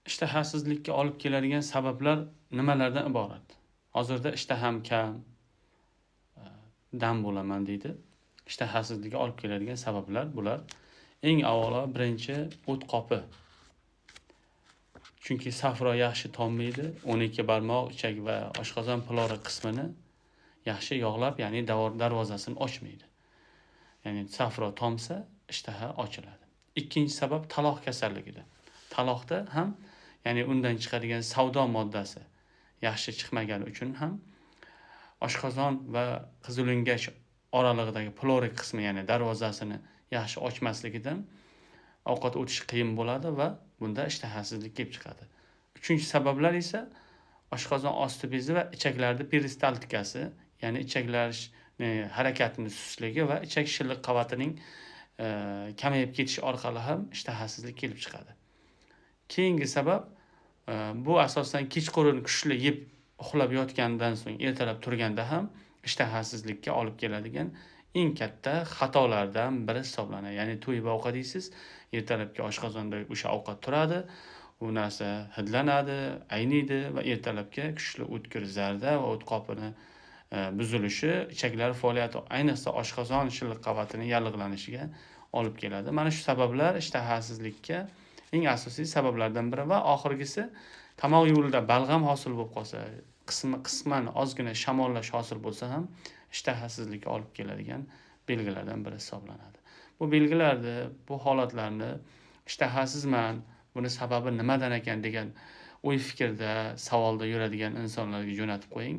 Ishtahasizlikka olib keladigan sabablar nimalardan iborat? Hozirda ishtaham kam, dam bo'laman deydi. Ishtahasizlikka olib keladigan sabablar bular. Eng avvalo birinchi o't qopi. Chunki safro yaxshi tommaydi, 12 barmoq, ichak va oshqozon pilori qismini yaxshi yog'lab, ya'ni darvozasini ochmaydi. Ya'ni safro tomsa, ishtaha ochiladi. Ikkinchi sabab taloq kasalligida. Taloqda ham, ya'ni undan chiqadigan savdo moddasi yaxshi chiqmagani uchun ham oshqozon va qizilo'ngach oralig'idagi pilorik qismi, ya'ni darvozasini yaxshi ochmasligidan ovqat o'tishi qiyin bo'ladi va bunda ishtahasizlik kelib chiqadi. Uchinchi sabablar esa oshqozon osti bezi va ichaklarda peristaltikasi, ya'ni ichaklar harakatini sustligi va ichak shilliq qavatining kamayib ketishi orqali ham ishtahasizlik kelib chiqadi. Keyingi sabab bu asosan kechqurun kuchli yeb uxlab yotgandan so'ng ertalab turganda ham ishtahasizlikka olib keladigan eng katta xatolardan biri hisoblanadi. Ya'ni to'yib ovqat yeysiz, ertalabki oshqozonda o'sha ovqat turadi, u narsa hidlanadi, ayniydi va ertalabki kuchli o'tkir zarda va o't qopini buzilishi ichaklar faoliyati, ayniqsa oshqozon shilliq qavatining yallig'lanishiga olib keladi. Mana shu sabablar ishtahasizlikka eng asosiy sabablardan biri va oxirgisi tomoq yo'lida balg'am hosil bo'lib qolsa, qisman ozgina shamollash hosil bo'lsa ham ishtahasizlikka olib keladigan belgilardan biri hisoblanadi. Bu belgilarni, bu holatlarni ishtahasizman, buni sababi nimadan ekan degan o'y fikrda, savolda yuradigan insonlarga jo'natib qo'ying.